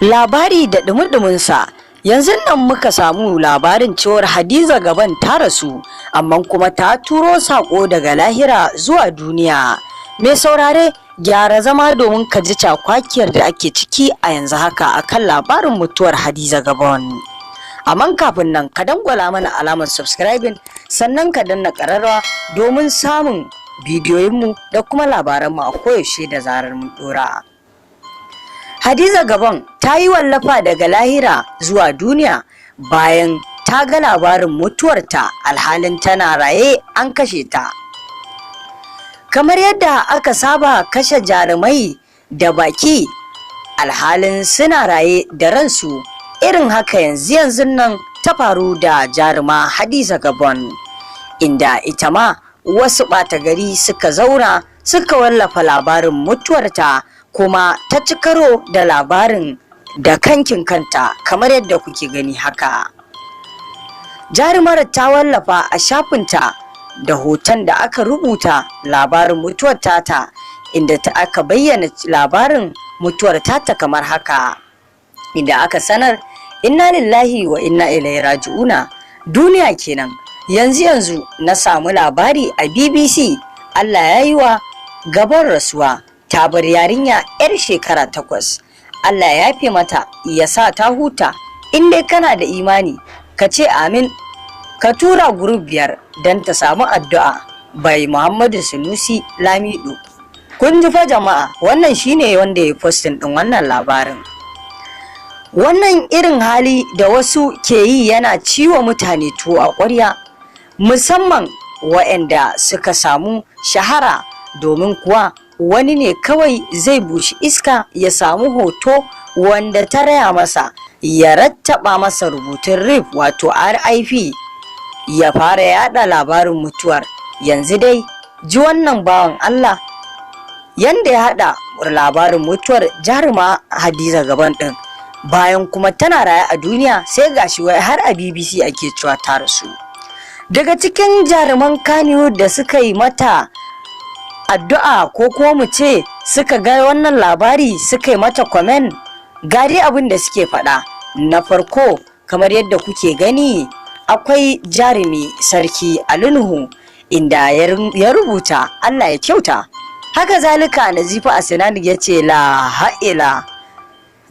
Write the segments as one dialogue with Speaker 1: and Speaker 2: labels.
Speaker 1: Labari da ɗumi-ɗuminsa. Yanzu nan muka samu labarin cewar Hadiza Gabon ta rasu, amma kuma ta turo saƙo daga lahira zuwa duniya. Mai saurare, gyara zama domin ka ji cakwakiyar da ake ciki a yanzu haka akan labarin mutuwar Hadiza Gabon. Amma kafin nan, ka dangwala mana alamar subscribing, sannan ka danna ƙararrawa domin samun bidiyoyinmu da kuma labaranmu a koyaushe da zarar mun ɗora. Hadiza Gabon ta yi wallafa daga lahira zuwa duniya bayan ta ga labarin mutuwarta, alhalin tana raye an kashe ta. Kamar yadda aka saba kashe jarumai da baki alhalin suna raye da ransu, irin haka yanzu yanzu nan ta faru da jaruma Hadiza Gabon, inda ita ma wasu ɓata gari suka zauna suka wallafa labarin mutuwarta, kuma ta ci karo da labarin da kankin kanta kamar yadda kuke gani haka. Jarumar ta wallafa a shafinta da hoton da aka rubuta labarin mutuwar tata, inda ta aka bayyana labarin mutuwar tata kamar haka, inda aka sanar: "Inna lillahi wa inna ilaihi raji'una. Duniya kenan. Yanzu yanzu na samu labari a BBC, Allah ya yi wa Gabon rasuwa. Ta bar yarinya 'yar shekara 8. Allah ya yafe mata, ya sa ta huta. In dai kana da imani, ka ce amin, ka tura group biyar don ta samu addu'a. By Muhammadu Sunusi Lamido." Kun ji fa jama'a, wannan shine wanda ya posting din wannan labarin. Wannan irin hali da wasu ke yi yana ciwa mutane tuwo a ƙwarya, musamman waɗanda suka samu shahara, domin kuwa wani ne kawai zai bushi iska ya samu hoto wanda ta raya masa, ya rattaba masa rubutun RIP, wato RIP, ya fara yada labarin mutuwar. Yanzu dai ji wannan bawan Allah yanda ya hada labarin mutuwar jaruma Hadiza Gabon din, bayan kuma tana raye a duniya, sai gashi wai har a BBC ake cewa ta rasu. Daga cikin jaruman Kannywood da suka yi mata addu'a, ko kuma mu ce suka ga wannan labari suka yi mata comment, ga dai abin da suke faɗa. Na farko, kamar yadda kuke gani, akwai jarumi Sarki Ali Nuhu, inda ya rubuta, "Allah ya kyauta." Haka zalika Nazifi Asinani ya ce, "La ha'ila."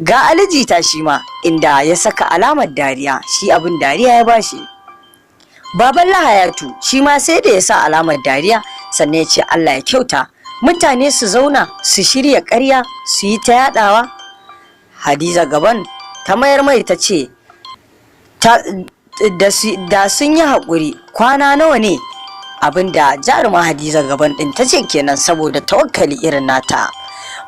Speaker 1: Ga Ali Jita shi ma, inda ya saka alamar dariya, shi abin dariya ya bashi. Baban Lahayatu shi ma sai da ya sa alamar dariya, sannan ya ce, "Allah ya kyauta. Mutane su zauna su shirya ƙarya su yi ta yadawa." Hadiza Gabon ta mayar mai ta ce, "Da sun yi haƙuri, kwana nawa ne?" Abinda jaruma Hadiza Gabon ɗin ta ce kenan, saboda tawakkali irin nata.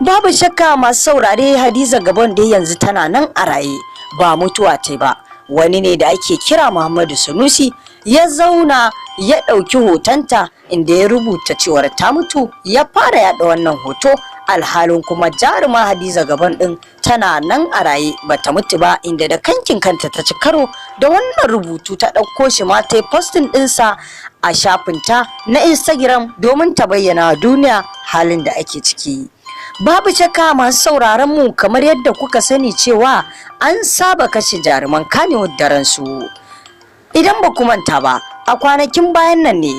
Speaker 1: Babu shakka, masu saurare, Hadiza Gabon dai yanzu tana nan a raye, ba mutuwa ta ba. Wani ne da ake kira Muhammadu Sanusi ya zauna ya ɗauki hotonta inda ya rubuta cewar ta mutu, ya fara yaɗa wannan hoto, alhalin kuma jaruma Hadiza Gabon ɗin tana nan a raye, bata mutu ba, inda da kankin kanta ta ci karo da wannan rubutu, ta ɗauko shi ma ta yi posting ɗinsa a shafinta na Instagram domin ta bayyana wa duniya halin da ake ciki. Babu shakka, masu sauraron mu, kamar yadda kuka sani cewa an saba kashe jaruman Kannywood da ransu. Idan ba ku manta ba, a kwanakin bayan nan ne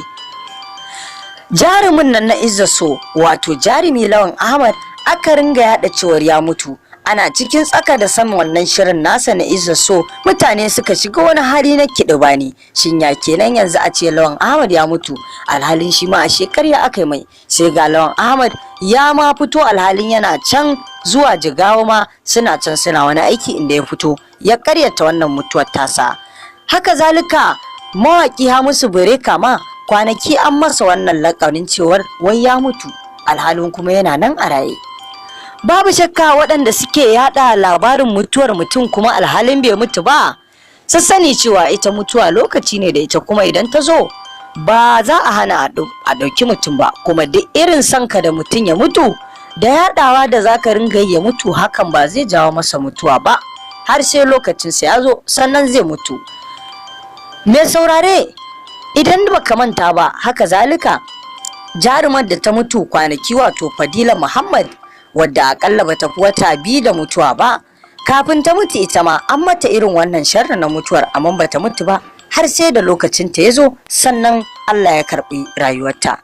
Speaker 1: jarumin nan na Izza So, wato jarumi Lawan Ahmad, aka ringa yada cewar ya mutu. Ana cikin tsaka da saman wannan shirin nasa na Izza So, mutane suka shiga wani hali na kiɗibani: shin ya kenan yanzu a ce Lawan Ahmad ya mutu, alhalin shi ma a shekarya aka yi mai? Sai ga Lawan Ahmad ya ma fito, alhalin yana can zuwa Jigawa ma, suna can suna wani aiki, inda ya fito ya karyata wannan mutuwar tasa. Haka zalika mawaƙi Hamisu Breaker ma kwanaki an masa wannan lakanin cewar wai ya mutu, alhalin kuma yana nan a raye. Babu shakka, waɗanda suke yada labarin mutuwar mutum kuma alhalin bai mutu ba, su sani cewa ita mutuwa lokaci ne da ita, kuma idan ta zo ba za a hana a ɗauki mutum ba. Kuma duk irin sanka da mutum ya mutu da yaɗawa da za ka ringa yi ya mutu, hakan ba zai jawo masa mutuwa ba, har sai lokacinsa ya zo sannan zai mutu. Mai saurare, idan baka manta ba, haka zalika jarumar da ta mutu kwanaki, wato Fadila Muhammad, wadda akalla bata fi wata 2 da mutuwa ba, kafin ta mutu an ringa yada labarin cewar ta mutu. Kafin ta mutu ita ma an mata irin wannan sharri na mutuwar, amma bata mutu ba har sai da lokacin ta ya zo, sannan Allah ya karbi rayuwarta.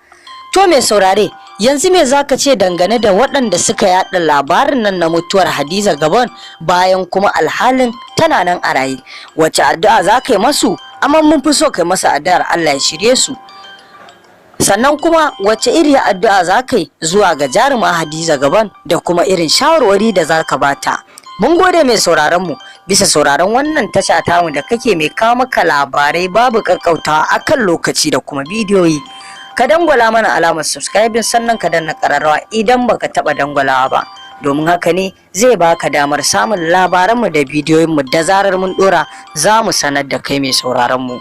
Speaker 1: To mai saurare, yanzu me zaka ce dangane da waɗanda suka yaɗa labarin nan na mutuwar Hadiza Gabon bayan kuma alhalin tana nan a raye? Wace addu'a za ka yi masu? Amma mun fi so kai masa addu'ar Allah ya shirye su. Sannan kuma wace iri addu'a za ka yi zuwa ga jaruma Hadiza Gabon da kuma irin shawarwari da za ka bata? Mun gode mai sauraron mu bisa sauraron wannan tasha tamu da kake mai kawo maka labarai babu kakkautawa akan lokaci da kuma bidiyoyi. Ka dangwala mana alamar subscribing, sannan ka danna kararrawa idan baka taba dangwalawa ba, domin haka ne zai baka damar samun labaranmu da bidiyoyinmu da zarar mun dora. Za mu sanar da kai mai sauraron mu.